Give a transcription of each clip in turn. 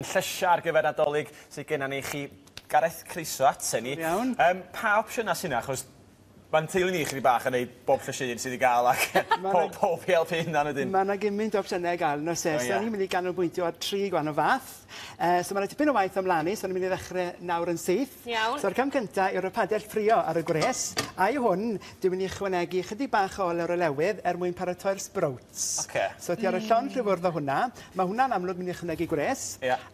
Llysiau ar gyfer Nadolig sydd gennym ni i chi. Gareth, croeso aten ni. Iawn. Pa opsiynau sy'n yna? Achos mae'n teulu ni chydig bach yn neud bob llysieuyn sydd i gael ac pob, pob i helpu hunan ydyn. Mae yna gymaint o opsiynau i gael, yn oes e? O, So ie. ni'n mynd i ganolbwyntio ar tri gwahanol fath. So mae yna tipyn o waith ymlaen ni, so ni'n mynd i ddechrau nawr yn syth. Iawn. So'r cam cyntaf yw'r padell ffrio ar y gwres. A i hwn, dwi'n mynd i ychwanegu chydig bach o olew olewydd er mwyn paratoi'r sprouts. So ti ar y llond llwy fwrdd o hwnna. Mae hwnna'n amlwg mynd i ychwanegu gwres.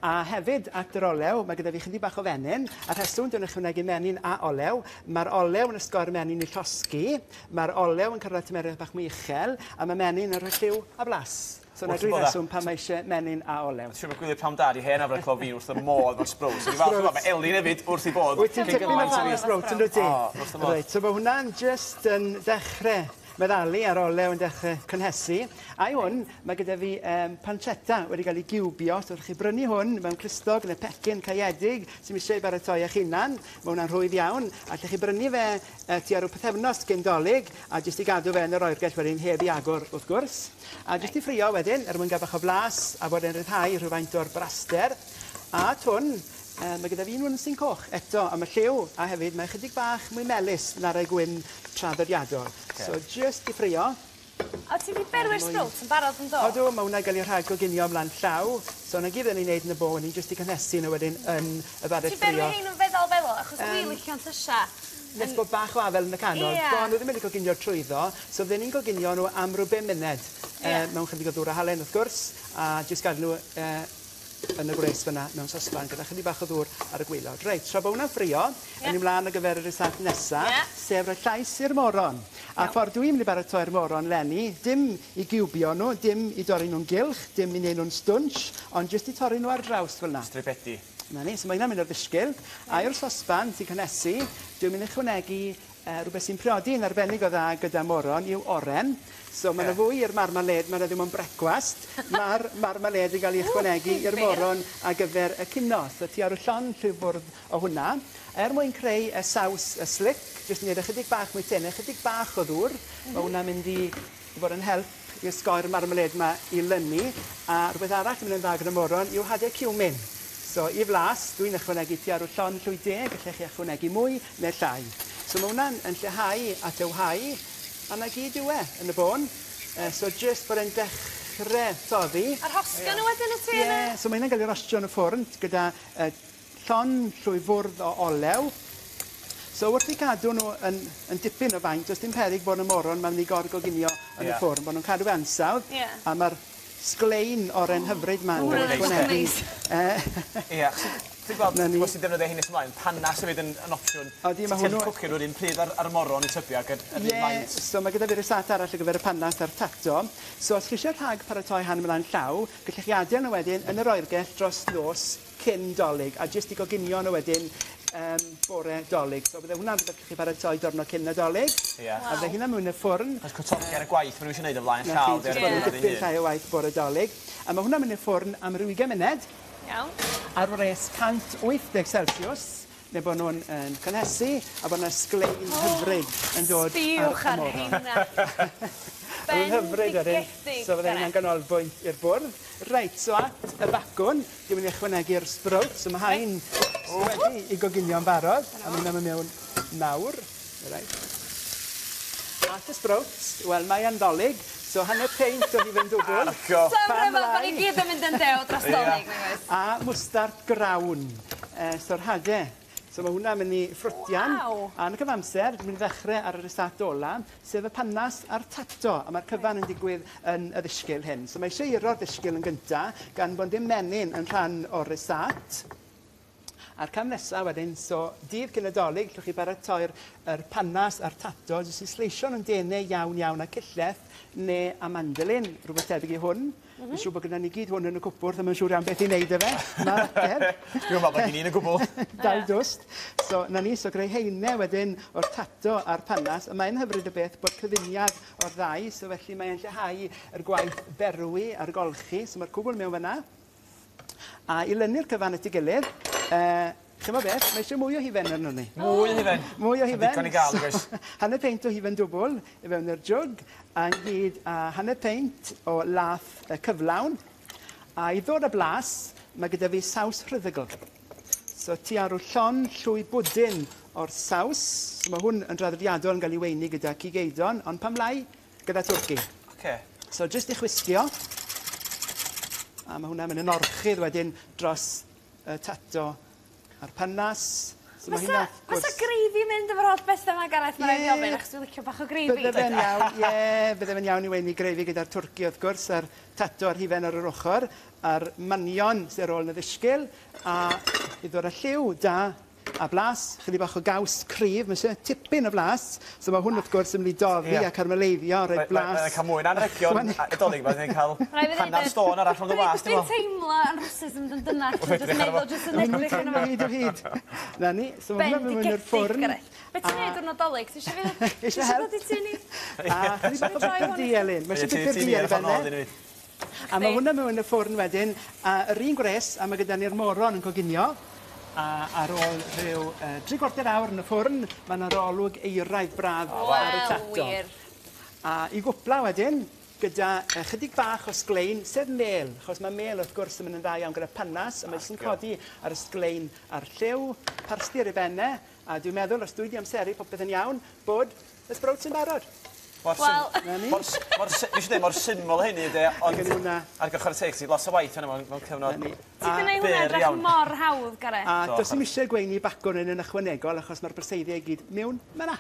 A hefyd, at yr olew, mae gyda fi chydig bach o fenyn. A rheswm dwi'n ychwanegu menyn a olew, mae'r olew yn ysgoi'r menyn i llosgi, mae'r olew yn cyrraedd tymheredd bach mwy uchel, a mae menyn yn rhoi lliw a blas. So 'na Wrth 'i dri bodda. rheswm pam mae eisiau menyn a olew. Siŵr bod Gwilym Pam Dad i hen arfer clywed fi wrth y modd efo'r sprouts. Dwi'n falch o, mae Elin hefyd wrth ei bodd. Wyt ti'n Cyn tipyn o gymaint fan fi. o sprout yn dwyt ti? O, wrth y modd. Reit, so mae hwnna'n jyst yn ddechrau meddalu ar olew yn dechrau cynhesu. A i hwn, mae gyda fi pancetta wedi cael ei giwbio. So allwch chi brynu hwn mewn clustog neu pecyn caeedig sy'm eisiau ei baratoi eich hunan. Mae hwnna'n rhwydd iawn. Allwch chi brynu fe tua rhyw pythefnos cyn Dolig a jyst i gadw fe yn yr oergell wedyn heb i agor wrth gwrs. A jyst i ffrio wedyn er mwyn gael bach o flas a bod e'n rhyddhau rhywfaint o'r braster. A at hwn, mae gyda fi un winwnsyn coch eto am y lliw, a hefyd mae chydig bach mwy melys na'r rhai gwyn traddodiadol. So jyst i ffrio. O, ti 'di berwi'r sprouts yn barod yn do? Odw, mae hwnna gael ei rhag-goginio ymlaen llaw. So 'na gyd fydden ni'n neud yn y bôn, ni'n jyst i cynhesu nhw wedyn yn y badell Ti'n berwi ffrio. rhein yn feddal feddal, achos dwi licio'n llysia. Nes bod bach o afel yn y canol. Bo' nhw ddim wedi coginio trwyddo, so fydden ni'n coginio nhw am ryw bum munud. Mewn chydig o ddŵr a halen wrth gwrs, a jyst gadw nhw yn y gwres fyna mewn sosban gyda chydig bach o ddŵr ar y gwaelod. Reit, tra bod hwnna'n ffrio, yeah. Yn ymlaen ar gyfer y rysáit nesa, sef rhoi llais i'r moron. A ffordd dwi'n mynd i baratoi'r moron leni, dim i giwbio nhw, dim i dorri nhw'n gylch, dim i wneud nhw'n stwnsh, ond jyst i torri nhw ar draws fel 'na. Stribedi. 'Na ni, so mae hynna'n mynd ar ddisgyl. A i'r sosban sy'n cynhesu, dwi'n mynd i ychwanegu rhywbeth sy'n priodi yn arbennig o dda gyda moron yw oren. So mae yna fwy i'r marmalade, mae yna ddim ond brecwast. Mae'r marmalade yn cael ei ychwanegu i'r moron ar gyfer y cino. So ti ar y llond llwy fwrdd o hwnna. Er mwyn creu y saws y slick, jyst wneud ychydig bach mwy tenau, ychydig bach o ddŵr. Mae hwnna'n mynd i fod yn help i osgoi'r marmalade yma i lynu. A rhywbeth arall yn mynd yn dda gyda moron yw hadau cumin. So i flas, dwi'n ychwanegu tua rhyw llond llwy de, gallech chi ychwanegu mwy neu llai. So mae hwnna'n yn lleihau a tewhau, a 'na gyd yw e yn y bôn. So jyst bod e'n dechrau toddi. A rhostio nhw wedyn wyt ti yn y... Ie, so mae hynna'n cael ei rostio yn y ffwrn gyda llond llwy fwrdd o olew. So wrth i cadw nhw yn dipyn o faint, does dim peryg bod y moron ma'n mynd i gorgoginio yn y ffwrn, bod nhw'n cadw ansawdd. A mae'r sglein oren hyfryd 'ma yn ychwanegu. Neis. Ie, achos ti'n gweld, 'Na ni. ti'n gweld sy'n defnyddio hyn nes ymlaen, panas hefyd yn opsiwn. Odi, ma' Ti'n hwnnw... cwcio nhw'r un pryd ar moron i tybio ac yr un faint. Ie, so mae gyda fi rysáit arall ar gyfer y panas a'r tato. So os chi eisiau rhag paratoi han ymlaen llaw, gallech chi adael nhw wedyn yn yr oergell dros nos cyn Dolig, a jyst i goginio nhw wedyn bore Dolig. So bydde hwnna'n rhywbeth chi paratoi diwrnod cyn Nadolig. A bydde hynna'n mynd yn y ffwrn. Achos cwtogi ar y gwaith, maen nhw eisiau gwneud o flaen Na llaw. chi, jyst bod yn dipyn llai o waith bore Dolig. A mae hwnna'n mynd i'r ffwrn am ryw 20 munud. Iawn. Ar wres 180 Celsius, neu bod nhw'n yn cynhesu, a bod yna sglein hyfryd yn dod ar y Sbïwch ar moron. heina. Yn hyfryd wedyn. Bendigedig, So fydde hynna'n ganolbwynt i'r bwrdd. Reit, so at y bacwn, dwi'n mynd i ychwanegu'r sprout. So mae hain wedi i goginio'n barod, a mae hynna'n mynd mewn nawr. Reit. At y sprouts, wel, mae yn Ddolig, so hanner peint o hufen dwbl. Arco. Sam Pam rhyfedd bod ni lai? gyd yn mynd yn dew dros Dolig, nag oes? A mwstard grawn, so'r hade. So mae hwnna'n mynd i ffrwtian. Waw. A yn y cyfamser, dwi'n mynd i ddechrau ar y rysáit ola, sef y panas a'r tato. A mae'r cyfan yn digwydd yn y ddisgyl hyn. So mae eisiau iro'r ddisgyl yn gynta, gan bod dim menyn yn rhan o'r rysáit. A'r cam nesaf wedyn, so dydd cyn y Dolig, llwch chi baratoi'r panas a'r tato, jyst i sleisio nhw'n denau iawn iawn a cillell neu a mandolin, rhywbeth tebyg i hwn. Fi'n siŵr bod gyda ni gyd hwn yn y cwpwrdd, a mae'n siŵr iawn beth i wneud â fe. Na'r ateb. Dwi'n meddwl bod gen i un o gwbl. Dau dwst. So, 'na ni, so greu heine wedyn o'r tato a'r panas. A mae'n hyfryd o beth bod cyfuniad o'r ddau, so felly mae'n lleihau yr gwaith berwi a'r golchi, so mae'r cwbl mewn fyna. A i lynu'r cyfan at ei gilydd, chimod beth, mae eisiau mwy o hufen arno ni. Mwy o hufen? Mwy o hufen. Digon i gael, nag oes? Hanner peint o hufen dwbl i fewn i'r jwg, a ynghyd â hanner peint o lath cyflawn. A i ddod â blas, Mae gyda fi saws rhyddygl. So ti ar llon llwy bwdin o'r saws. So mae hwn yn draddodiadol yn cael ei weini gyda cig eidon, ond pam lai gyda twrci. So jyst i chwisgio. A mae hwnna'n mynd yn orchudd wedyn dros y tato a'r pannas. So mae hynna, wrth Fysa gwrs- greifi mynd efo'r holl bethau yma, Gareth, mae'n rhaid i ofyn, achos dwi'n licio bach o greifi. Bydde fe'n iawn, ie, bydde fe'n iawn i weini greifi gyda'r twrci wrth gwrs, a'r tato a'r hufen ar yr ochr, a'r manion sydd ar ôl yn y ddisgyl, a i ddod â lliw da a blas, chydig bach o gaws cryf, mae eisiau tipyn o blas, so mae hwn wrth gwrs yn mynd i doddi a carmeleiddio, rhoi blas. Mae'n cael mwy na anrhegion Nadolig, mae'n cael Rhaid fi ddeud hanner stôn arall rownd y wasg, Dwi'n teimlo yn rhywsut yn mynd yn dynach, Wrth dwi'n just edrych arno meddwl, jyst yn edrych arno fo. Hyd o hyd. Na ni, so mae hwnna'n mynd i'r Bendigedig, ffwrn. Gareth. Be ti'n neud o'r Nadolig? Ti eisiau fi... Eisiau Ti eisiau help? dod i tŷ ni? A chydig bach o Troi bupur hwn du, i- Elin. Mae eisiau pupur du ar y ben e. A mae hwnna mewn y ffwrn wedyn, a yr un gwres, a mae gyda ni'r moron yn coginio. A ar ôl rhyw 3/4 awr yn y ffwrn, mae yna arolwg euraidd braf ar y Wel, tato. wir. A i gwpla wedyn, gyda chydig bach o sglein, sef mel, achos mae mel wrth gwrs yn mynd yn dda iawn gyda pannas, a mae jyst yn codi ar y sglein a'r lliw, parsley ar ei benne, a dwi'n meddwl, os dwi wedi amseru popeth yn iawn, bod y sprouts yn barod. Mor Wel- Na ni. Mor, mor, nes i dweud, mor syml hynny, de, ond Gen i hwnna. ar gyfer teg ti, lot o waith yna mewn cyfnod Na ni. Ti 'di gwneud hwnna byr edrych iawn. mor hawdd, Gareth. A Do, does dim eisiau gweini bacwn yn ychwanegol, achos mae'r bryseiddiau i gyd mewn myna.